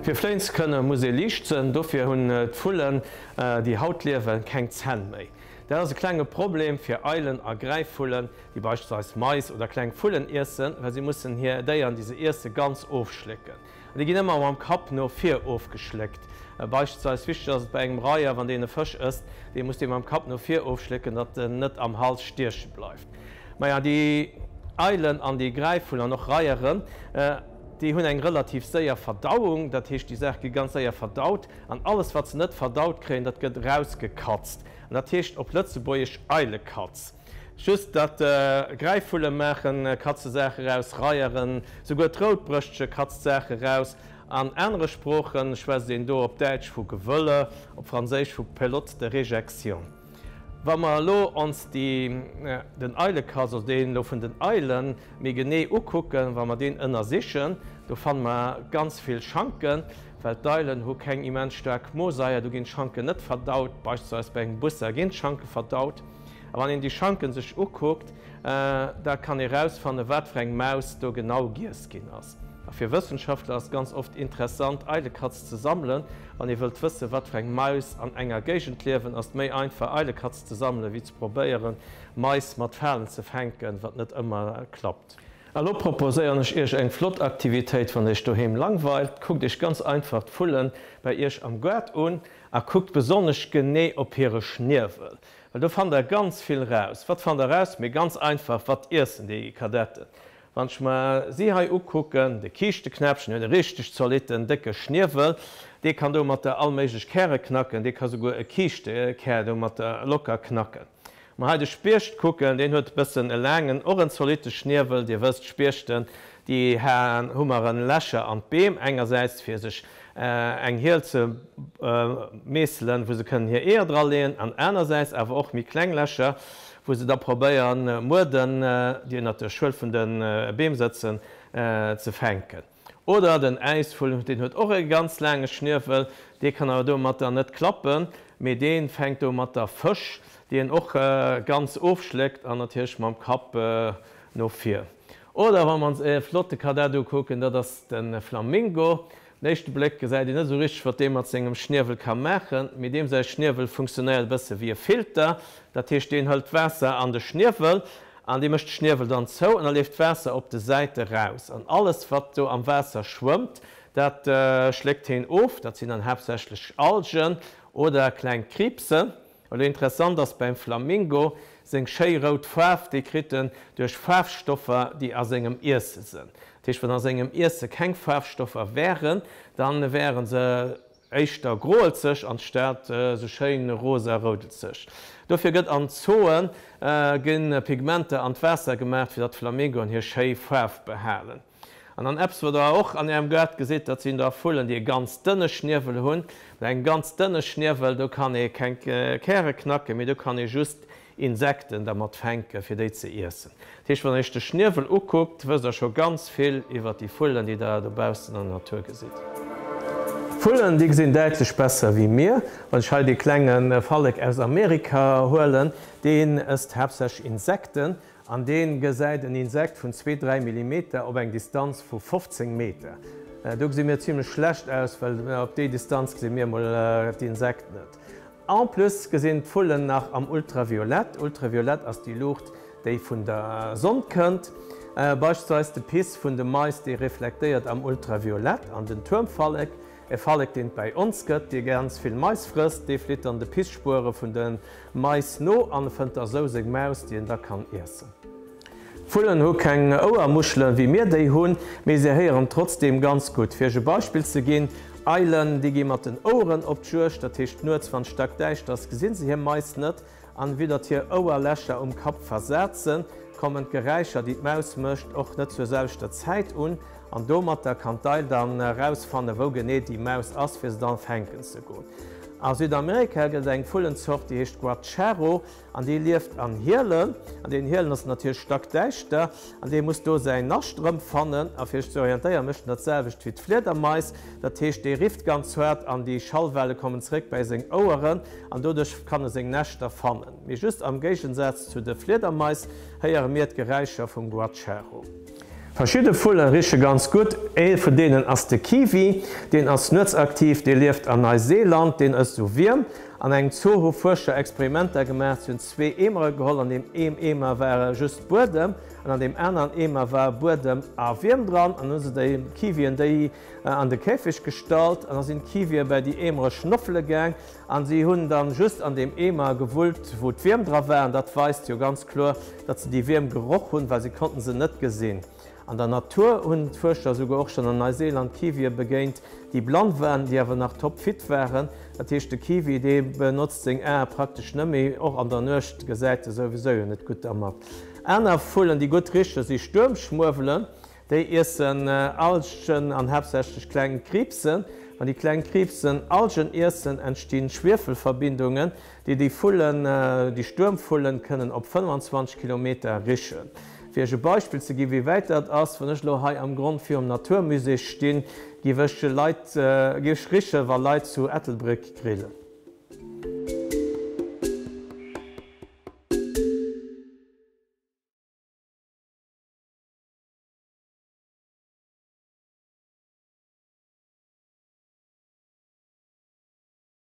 Fir fléien ze kënnen, muss ee liicht sënn. Dofir hunn d'Vullen, déi haut liewen, keng Zänn méi. Dat ass e klenge Problem fir Eilen a Gräifvullen, déi beispillsweis Mais oder kleng Vullen iessen, well si mussen hir Déieren, déi se iessen, ganz ofschlécken. An déi ginn ëmmer mam Kapp no vir ofgeschléckt. Beispillsweis wichteg ass et bei engem Reier, wann deen e Fësch ësst, dee muss dee mam Kapp no vir ofschlécken, datt en net am Hals stieche bleift. Maja, déi Eilen an déi Gräifvullen an och Reieren, déi hunn eng relativ séier Verdauung, dat heescht, déi Saache gi ganz séier verdaut an alles, wat se net verdaut kréien, dat gëtt erausgekatzt. An dat heescht op Lëtzebuergesch Eilekatz. Just datt Gräifvulle maachen katze Saache raus, Reieren, souguer d'Routbrëschtche katzt Saache raus. An anere Sprooche schwätzt een do op Däitsch vu Gewëlle, op Franséisch vu Pelote de réjection. Wa mer elo ons déi, den Eilekatz, also deen elo vun den Eilen, méi genee ukucken, wa mer deen ënnersichen, do fanne mer ganz vill Schanken, well d'Eilen hu keng immens staark Mosaier, do ginn d'Schanken net verdaut, beispillsweis bei engem Bussar ginn d'Schanke verdaut. A wann een déi Schanken sech ukuckt, da kann ee rausfannen, wat fir eng Maus do genau giess ginn ass. A fir Wëssenschaftler ass et ganz oft interessant, Eilekatz ze sammelen. Wann ee wëllt wëssen, wat fir eng Maus an enger Géigend liewen, ass et méi einfach, Eilekatz ze sammelen, wéi ze probéieren, Mais mat Falen ze fänken, wat net ëmmer klappt. A lo proposéieren ech iech eng flott Aktivitéit, wann iech doheem langweilt. Kuckt iech ganz einfach d'Vullen bei iech am Gaart un a kuckt besonnesch genee op hire Schniewel. Well do fannt der ganz vill raus. Wat fannt der raus? Mee ganz einfach, wat iessen déi Kadetten? Wann ech mer si hei ukucken, de Kiischteknäppchen huet e richteg zolitten, décke Schniewel, dee kann domatter all méiglech Käre knacken, dee ka souguer e Kiischtekär domatter locker knacken. Mer hei de Spiecht kucken, deen huet e bëssen e laangen, och en zolitte Schniewel. Dir wësst, Spiechten, déi hummeren Lächer an d'Beem, engersäits fir sech eng Hiel ze meesselen, wou se kënnen hir Eeër dra leeën, an anersäits awer och méi kleng Lächer, wou se da probéieren, Mueden, déi ënnert der Schuel vun de Beem sëtzen, ze fänken. Oder den Äisvull, deen huet och e ganz laange Schniewel, dee kann awer domatter net klappen, mee dee fänkt domatter Fësch, déi en och ganz ofschléckt an natierlech mam Kapp no vir. Oder wa mer ons e flotte Kadett ukucken, dat ass de Flamingo. Op den éischte Bléck gesäit een net esou richteg, wat dee mat sengem Schniewel ka maachen, mee deem säi Schniewel funktionéiert e bësse wéi e Filter. Dat heescht, deen hëlt d'Waasser an de Schniewel an dee mécht de Schniewel dann zou an da leeft d'Waasser op de Säite raus. An alles, wat do am Waasser schwëmmt, dat schléckt heen of. Dat sinn dann haaptsächlech Algen oder kleng Kriibsen. Elo interessant ass beim Flamingo seng schéi rout Faarf, déi kritt en duerch Faarfstoffer déi a sengem Iesse sënn. Dat heescht wann a sengem Iesse keng Faarfstoffer wären, dann wären se éischter groelzeg anstatt sou schéin rosa-roudelzeg. Dofir gëtt an Zooen ginn Pigmenter an d'Waasser gemaach fir datt d'Flamingoen hir schéi Faarf behalen. An dann eppes wat der och an ärem Gaart gesitt, dat sinn da Vullen déi e ganz dënne Schniewel hunn. Mat engem ganz dënne Schniewel, do kann ee keng Käre knacken, mee do kann ee just Insekten dermat fänken, fir déi ze iessen. Dat heescht, wann der iech de Schniewel ukuckt, wësst der scho ganz vill iwwer déi Vullen, déi der dobaussen an der Natur gesitt. Vullen, déi gesinn däitlech besser wéi mir. Wann ech hei dee klenge Fallek aus Amerika huelen, deen ësst haaptsächlech Insekten. An dee gesäit en Insekt vun zwee, dräi Millimeter op eng Distanz vu 15 Meter. Do gesi mir zimlech schlecht aus, well op déi Distanz gesi mir mol d'Insekt net. En plus gesinn d'Vullen nach am Ultraviolett. Ultraviolett ass déi Luucht, déi vun der Sonn kënnt. Beispillsweis de Piss vun de Mais, dee reflektéiert am Ultraviolett. An den Tuermfallek, e Fallek, deen et bäi ons gëtt, dee ganz vill Mais frësst, dee flitt dann de Pissspuere vun de Mais no an e fënnt da sou seng Maus, déi en da kann iessen. Vullen hu keng Ouermuschelen, wéi mir déi hunn, mee se héieren trotzdeem ganz gutt. Fir iech e Beispill ze ginn, Eilen, déi gi mat den Oueren op d'Juegd, dat heescht nuets, wann et stackdäischter ass, gesinn se hir Mais net, an vue datt hir Ouerlächer um Kapp versat sënn, kommen d'Geräischer, déi d'Maus mécht, och net zur selwechter Zäit un, an domatter kann d'Eil dann erausfannen, wou genee déi Maus ass, fir se dann fänken ze goen. A Südamerika gëtt et eng Vullenzort, déi heescht Guacharo an déi lieft an Hielen. An deenen Hielen ass et natierlech stackdäischter an dee muss do säin Nascht erëmfannen. A fir sech ze orientéieren, mécht en dat selwecht wéi d'Fliedermais, dat heescht, dee rifft ganz haart an déi Schallwelle kommen zeréck bäi seng Oueren an doduerch kann e seng Näschter fannen. Mee just am Géigensaz zu de Fliedermais héiere mir d'Geräischer vum Guacharo. Verschidde Vulle riche ganz gutt. Ee vun deenen ass de Kiwi. Deen ass nuetsaktiv, dee lieft an Neuseeland, deen ësst esou Wierm. An engem Zoo hu Fuerscher Experimenter gemaach. Si hunn zwee Eemere geholl. An deem eem Eemer war just Buedem an an deem aneren Eemer war Buedem a Wierm dran. An hu se déi Kiwien déi an de Käfeg gestallt an da sinn d'Kiwie bei déi Eemere schnoffele gaang. An si hunn dann just an deem Eemer gewullt, wou d'Wierm dra waren. Dat weist jo ganz kloer, datt se déi Wierm geroch hunn, well se konnten se net gesinn. An der Natur hunn d'Fuerscher esouguer och schonn an Neuseeland Kiwie begéint, déi blann waren, déi awer nach top fit waren. Dat heescht, de Kiwi, dee benotzt seng Ae praktesch net méi, och an der Nuecht gesäit e souwisou jo net gutt dermat. Aner Vullen, déi gutt richen, si Stuermschmuewelen. Déi iessen Algen an haaptsächlech kleng Kriibsen. Wann déi kleng Kriibsen Algen iessen, entstinn Schwiefelverbindungen, déi déi Vullen, déi Stuermvullen, kënnen op 25 Kilometer richen. Fir iech e Beispill ze ginn, wéi wäit dat ass, Wann ech elo hei am Gronn virum Naturmusée stinn, géif ech Leit, géif ech richen, wa Leit zu Ettelbréck grillen.